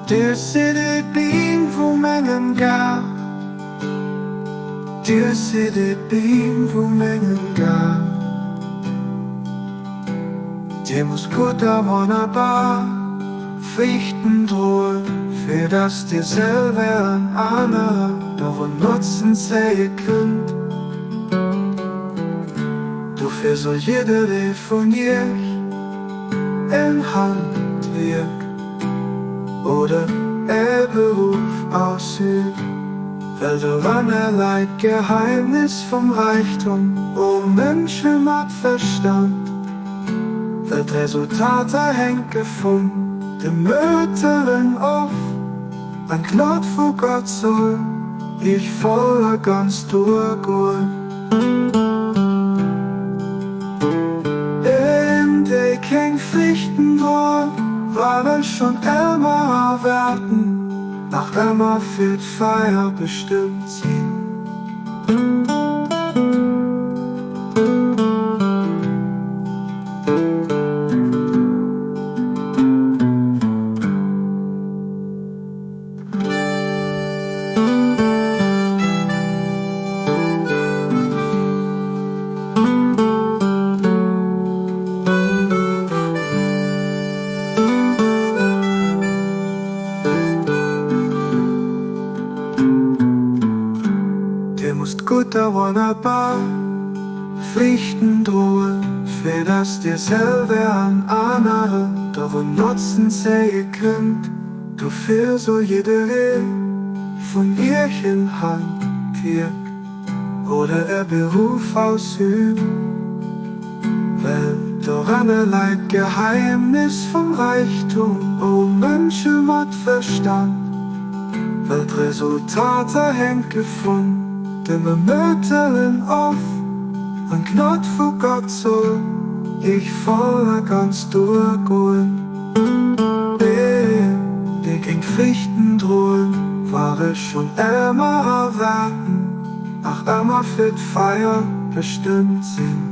Dir sidd et Beem vu mengem Gaart, Dir sidd et Beem vu mengem Gaart. Dir musst gutt a wonnerbar Friichten droen, fir dass dir selwer an anerer dovun Notzen zéie kënnt. Dofir soll jidderee vun iech en Handwierk oder e Beruff ausüben, well doranner läit d'Geheimnis vum Räichtum, o Mënsche mat Verstand, well d'Resultater hänke vun de Mëttelen of, an d'Gnod vu Gott soll iech voll a ganz duergoen. Een déi keng Friichten droen, waren schon ëmmer a wäerten nach ëmmer fir d'Feier bestëmmt sinn. Dir musst gutt a wonnerbar Friichten droen, fir dass dir selwer an anerer dovun Notzen zéie kënnt. Dofir soll jidderee vun iech en Handwierk oder e Beruff ausüben, well doranner läit d'Geheimnis vum Räichtum, o Mënsche mat Verstand, well d'Resultater hänke vun de Mëttelen of, an d'Gnod vu Gott soll iech voll a ganz duergoen. Déi géint Friichten droen, ware schonn ëmmer a wäerten nach ëmmer fir d'Feier bestëmmt sinn.